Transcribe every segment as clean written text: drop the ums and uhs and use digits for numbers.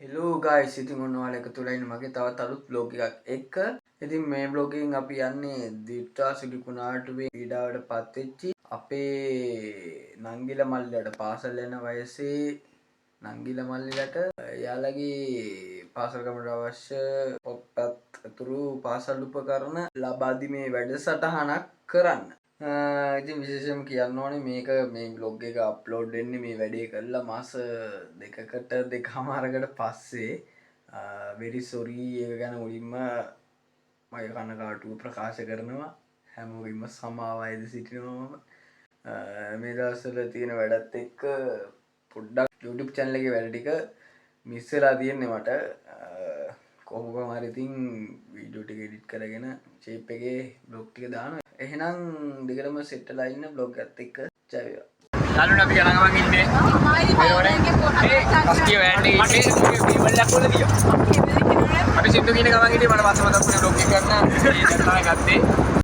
Hello guys, ඉතින් ඔන්න ඔයාලා එකතු වෙලා ඉන්න මගේ තවත් අලුත් බ්ලොග් එකක් එක්ක. ඉතින් මේ බ්ලොග් එකෙන් අපි යන්නේ ද්විත්වා සුළි කුණාටුවේ පීඩාවට පත් වෙච්චි අපේ නංගිලා මල්ලිලාට, පාසල් යන වයසේ නංගිලා මල්ලිලාට එයාලගේ පාසල් ගමනට අවශ්‍ය පොත්පත් ඇතුළු පාසල් උපකරණ ලබා දීමේ වැඩසටහනක් කරන්න. ඉතින් විශේෂයෙන්ම කියන්න ඕනේ මේක මේ බ්ලොග් එක අප්ලෝඩ් වෙන්නේ මේ වැඩේ කරලා මාස දෙකකට දෙකමාරකට පස්සේ. වෙරි සොරි, ඒක ගැන මුලින්ම මගේ කනගාටුව ප්‍රකාශ කරනවා. හැමෝගෙම සමාව අයද සිටිනවා මම. මේ දවස්වල තියෙන වැඩත් එක්ක පොඩ්ඩක් YouTube channel එකේ වැඩ ටික මිස් වෙලා තියෙන්නේ මට. කොහොම කොහම හරි ඉතින් වීඩියෝ ටික එඩිට් කරගෙන ෂේප් එකේ බ්ලොග් ටික දානවා. එහෙනම් දිගටම සෙට් වෙලා ඉන්න බ්ලොග් එකත් එක්ක. ජය වේවා. යාළුවනේ, අපි යන ගමන් ඉන්නේ. මේ කස්ටිය වෑන් එකේ ඉන්නේ. කේබල් එකක් වල දියා. අපි සින්දු කියන ගමන් හිටියේ, මට පස්සේ මතක් වුණේ බ්ලොග් එක කරන්න. ඒ දැන් තමයි ගත්තේ.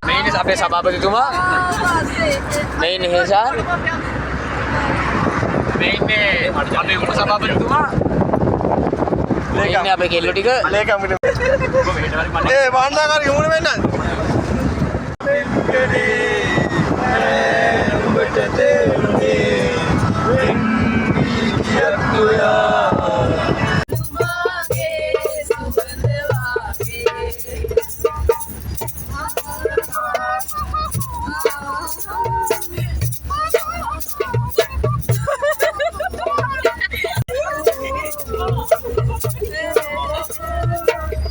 මේ ඉන්නේ අපේ සභාපතිතුමා. මේ ඉන්නේ හේෂාන්. මේ ඉන්නේ අපේ උපසභාපතිතුමා. මේ ඉන්නේ අපේ කෙල්ලෝ ටික. ඒ භාණ්ඩාගාරේ යමුණ වෙන්නත්. උඹට තේරුනේ වෙන්නේ කියත් ඔයා. මාගේ සුවඳ වාගේ.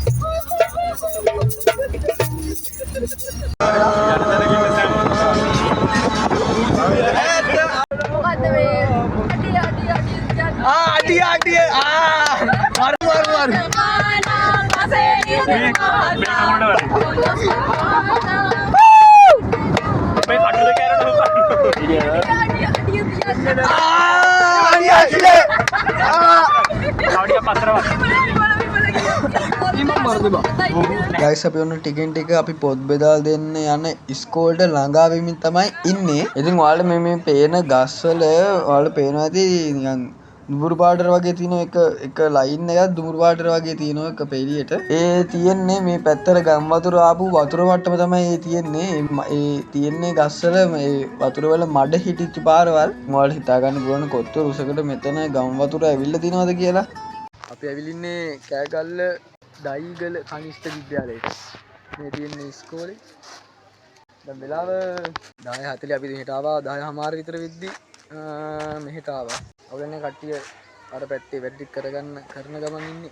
මොකද්ද මේ අඩි අඩි අඩි කියන්නේ? ආ, අඩි අඩි, ආ, මරු මරු මරු. මානා පසේ මේ කටුද කෑරන. අඩි අඩි කියන්නේ. ආ, අඩි අඩි, ආ. තව ටිකක් පස්සට වා. ගයිස්, අපි ඔන්න ටිකෙන් ටික අපි පොත් බෙදා දෙන්න යන ඉස්කෝලේට ළඟා වෙමින් තමයි ඉන්නේ. ඉතින් ඔයාලට මේ මේ පේන ගස්වල ඔයාලට පේනවා ඇති නිකන් දුඹුරු පාටට වගේ තියෙන එක එක ලයින් එකක්, දුඹුරු පාටට වගේ තියෙන එක පෙළියට. ඒ තියෙන්නේ මේ පැත්තට ගම් වතුර ආපු වතුර මට්ටම තමයි ඒ තියෙන්නේ. ඒ තියෙන්නේ ගස්වල මේ වතුර වල මඩ හිටිච්ච පාරවල්. ඔයාලට හිතා ගන්න පුළුවන් කොච්චර උසකට මෙතන ගම් වතුර ඇවිල්ලා තියෙනවද කියලා. අපි ඇවිල්ලා ඉන්නේ කෑගල්ල දයිගල කනිෂ්ඨ විද්‍යාලයට. මේ තියෙන්නේ ඉස්කෝලේ. දැන් වෙලාව 10:40. අපි මෙහෙට ආවා 10:30 විතර වෙද්දි මෙහෙට ආවා. අවුලනේ කට්ටිය අර පැත්තේ වැඩ ටික කරගන්න කරන ගමන් ඉන්නේ.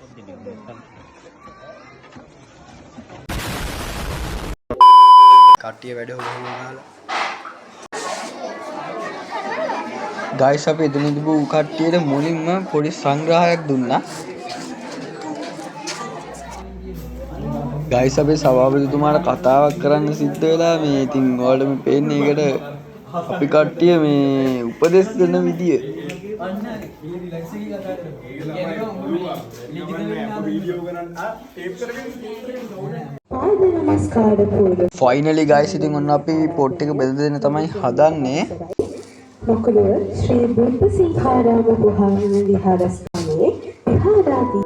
කට්ටිය වැඩ හොල හොල ගාලා. ගයිස්, අපි එතන තිබු කට්ටියට මුලින්ම පොඩි සංග්‍රහයක් දුන්නා. ගයිස්, අපේ සභාපතිතුමාට කතාවක් කරන්න සිද්ධ වෙලා මේ. ඉතින් ඔයාලට මේ පේන්නේ ඒකට අපි කට්ටිය මේ උපදෙස් දෙන විදිය. පාද නමස්කාර පූර්වක. ෆයිනලි ගයිස්, ඉතින් ඔන්න අපි පොට් එක බෙද දෙන්න තමයි හදන්නේ. මකුලුව ශ්‍රී බුද්ධ සිංහාරාම ගුහාරණ විහාරස්ථානයේ විහාරාධි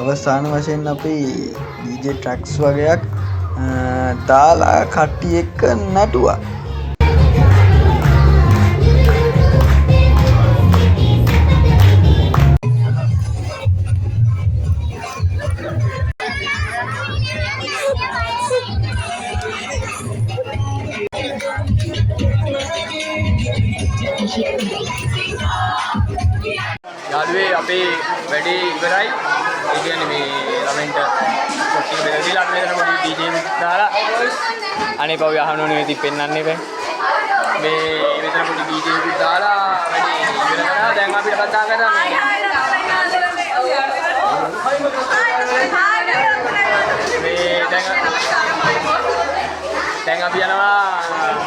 අවසාන වශයෙන් අපි DJ tracks වගේක් දාලා කට්ටිය එක්ක නැටුවා. යාළුවේ, අපේ වැඩේ ඉවරයි. ඒ කියන්නේ මේ ළමයින්ට පොත් ටික බෙදලා දීලා අපි මෙතන පොඩි DJ එකක් දාලා, අනේ පව්, අහන්න ඕනේ ඉතින් පෙන්වන්න එපා. මේ මෙතන පොඩි DJ එකක් දාලා වැඩේ ඉවර කරා. දැන් අපිට කතා කරා මේ දැන් අපි යනවා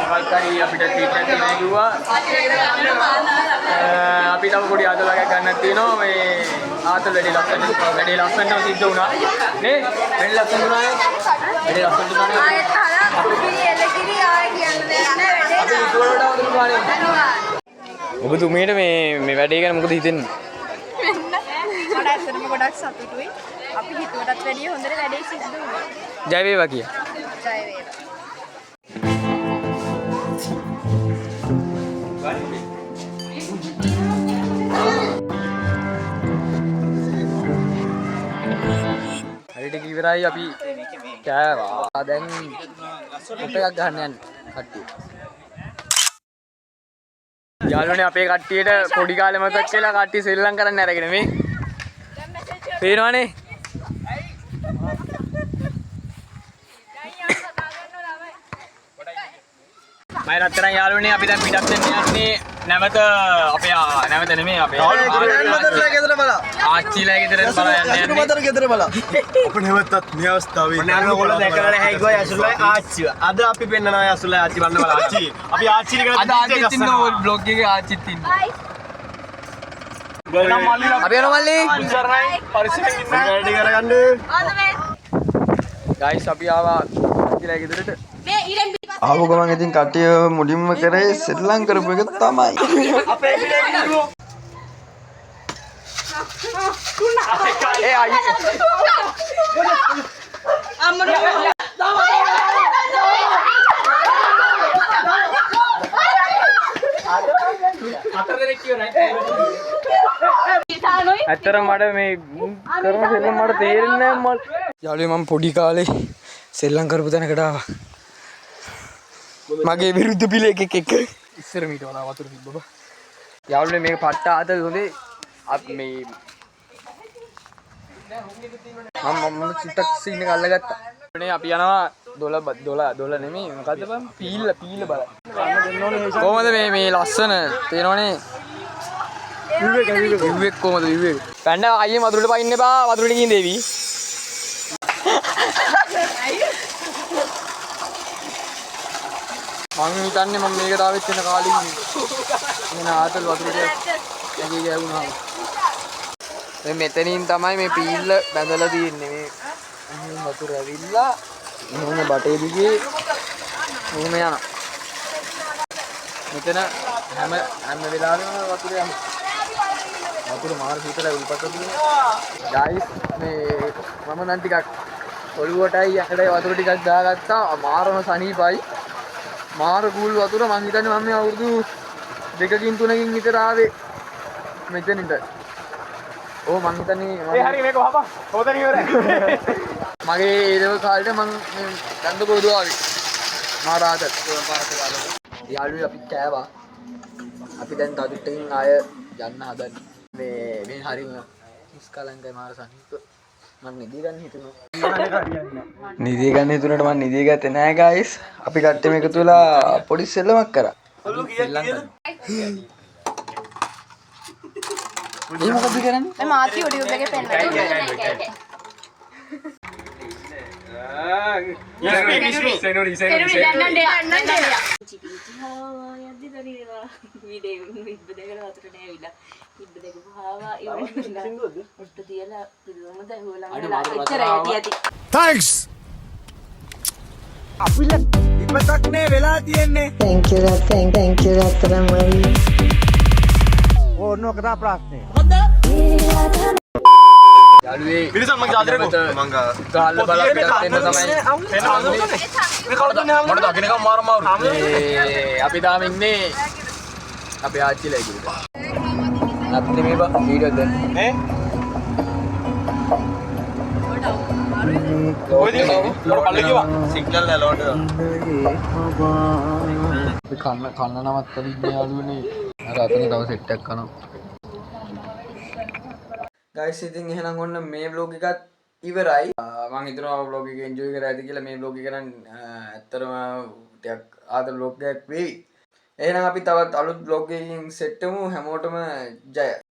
මොකක් හරි අපිට ට්‍රීට් එකක් දෙන්න කිව්වා. අපි තව පොඩි ආතල් වගයක් ගන්නත් තියෙනවා. මේ ආතල් වැඩි ලස්සනට වැඩි ලස්සනටම සිද්ධ වුණා නේ. වැඩි ලස්සනට වුණා නේ. වැඩි ලස්සනට වුණා නේ. ආයෙත් අහලා කුකිරි එලකිරි ආයෙ කියන්න දෙයක් නෑ වැඩේ. අපි ඉතුරුවට වතුර ගානේ. ඔබතුමියට මේ මේ වැඩේ ගැන මොකද හිතෙන්නේ? මට ඇත්තටම ගොඩක් සතුටුයි. අපි හිතුවටත් වැඩිය හොඳට වැඩේ සිද්ධ වුණා. ජය වේවා කිය. ජය වේවා. හරි ටික ඉවරයි, අපි කෑවා. දැන් ෆොටෝ එකක් ගන්න යන්නේ කට්ටිය. යාළුවනේ, අපේ කට්ටියට පොඩි කාලේ මතක් වෙලා කට්ටිය සෙල්ලම් කරන්න අරගෙන මේ පේනවනේ. මම රත්තරන් යාළුවනේ, අපි දැන් පිටත් වෙන්න යන්නේ නැවත අපේ නැවත නෙමෙයි, අපේ ගෙදර බලා. ආච්චිලා ගෙදර බලා යන්න යන්නේ. ගෙදර බලා. අප නැවතත් මේ අවස්ථාවේ ඔයගොල්ලෝ දැකලා නැහැ කිව්වා යසුල්ලා ආච්චිව. අද අපි පෙන්නනවා යසුල්ලා ආච්චි බලන්න බලා ආච්චි. අපි ආච්චි ටික අද ආච්චිත් ඉන්නවා බ්ලොග් එකේ, ආච්චිත් ඉන්නවා. අපි යනවා මල්ලි. වැඩි කරගන්න. ගයිස්, අපි ආවා ආච්චිලා ගෙදරට. ආපු ගමන් ඉතින් කට්ටිය මුලින්ම කරේ සෙල්ලම් කරපු එක තමයි. ඒ අයියේ. ඇත්තටම මට මේ කරන සෙල්ලම් මට තේරෙන්නේ නැහැ මල්. යාළුවේ, මම පොඩි කාලේ සෙල්ලම් කරපු තැනකට ආවා. මගේ විරුද්ධ පිළ එකෙක් එක්ක. ඉස්සර මීට වඩා වතුර තිබ්බ බා. යාළුවනේ, මේක පට්ට ආතල් හොඳේ. අප මේ මම මම චුට්ටක් සීන් එක අල්ලගත්තා. නේ අපි යනවා දොළ දොළ දොළ නෙමෙයි, මොකද්ද බං, පීල්ල පීල්ල බලන්න. කොහමද මේ මේ ලස්සන තේරෙනවනේ. විව් එක කොහමද විව් එක? පැන්න අයියේ වතුරට පයින්න එපා, වතුරට ගිහින් දේවි. මං හිතන්නේ මම මේකට ආවෙත් වෙන කාලෙකින්. මෙන්න ආතල් වතුර ටිකක් ඇඟේ ගෑවුණාම. මේ මෙතනින් තමයි මේ පීල්ල බැඳලා තියෙන්නේ. මේ මෙහෙම වතුර ඇවිල්ලා මෙහෙම බටේ දිගේ මෙහෙම යනවා. මෙතන හැම හැම වෙලාවෙම වතුර යනවා. වතුර මාර සීතලයි උල්පත තියෙනවා. ගයිස්, මේ මම නම් ටිකක් ඔළුවටයි යකඩයි වතුර ටිකක් දාගත්තා. මාරම සනීපයි. මාර කූල් වතුර. මං හිතන්නේ මම මේ අවුරුදු 2කින් 3කින් විතර ආවේ මෙතනින්ද. ඔව්, මං හිතන්නේ ඒ හරි, මේක වහපන්. හොදන ඉවරයි. මගේ ඒ ලෙවල් කාලේට මං මේ ගන්ධ පොදු ආවේ. මාර ආතල්. යාළුවෝ, අපි කෑවා. අපි දැන් තව ටිකකින් ආය යන්න හදන්නේ. මේ මේ හරිම නිස්කලංකයි, මාර සනීප. මං නිදි ගන්න හිතුණා. නිදි ගන්න හිතුණාට මං නිදි ගත්තේ නෑ ගයිස්. අපි කට්ටියම එකතු වෙලා පොඩි සෙල්ලමක් කරා. සෙල්ලම් කරනවා. මේ මොකද්ද කරන්නේ? මේ මාත් YouTube එකේ පෙන්නනවා. සෙනුරි සෙනුරි. චිපිචි හාවා යද්දි තනි වෙලා විඩේ ඉබ්බ දැකලා වතුරට ඇවිල්ලා ඉබ්බ දැකපු හාවා ඉවරලා ඔට්ටු තියලා පිළිවම දැහුවලා එච්චරයි ඇති ඇති. Thanks. විපතක් නේ වෙලා තියෙන්නේ. Thank you, thank you, රත්තරන් මල්ලි. ඕන කතා ප්‍රශ්නේ. යාළුවේ, පිළිසම් මගේ ආදරේ කො? මං ගාල්ල බලා පිටත් වෙන්න තමයි. මේ කවුද මට දකින්නකම් මාර මාරු. මේ අපි තාම ඉන්නේ අපේ ආච්චිලා ගෙදර. අපිට මේ බා වීඩියෝ දැන්. නේ ඔය දින මට පල්ලේ කිව්වා සිග්නල් ඇලෝට්. අපි කන්න කන්න නවත්තලා ඉන්නේ යාළුවනේ. අර අතන තව සෙට් එකක් කනවා. ගයිස්, ඉතින් එහෙනම් ඔන්න මේ ව්ලොග් එකත් ඉවරයි. මං හිතනවා ව්ලොග් එක එන්ජොයි කරා ඇති කියලා. මේ ව්ලොග් එක නම් ඇත්තටම ටිකක් ආදර ව්ලොග් එකක් වේවි. එහෙනම් අපි තවත් අලුත් ව්ලොග් එකකින් සෙට් වෙමු. හැමෝටම ජය.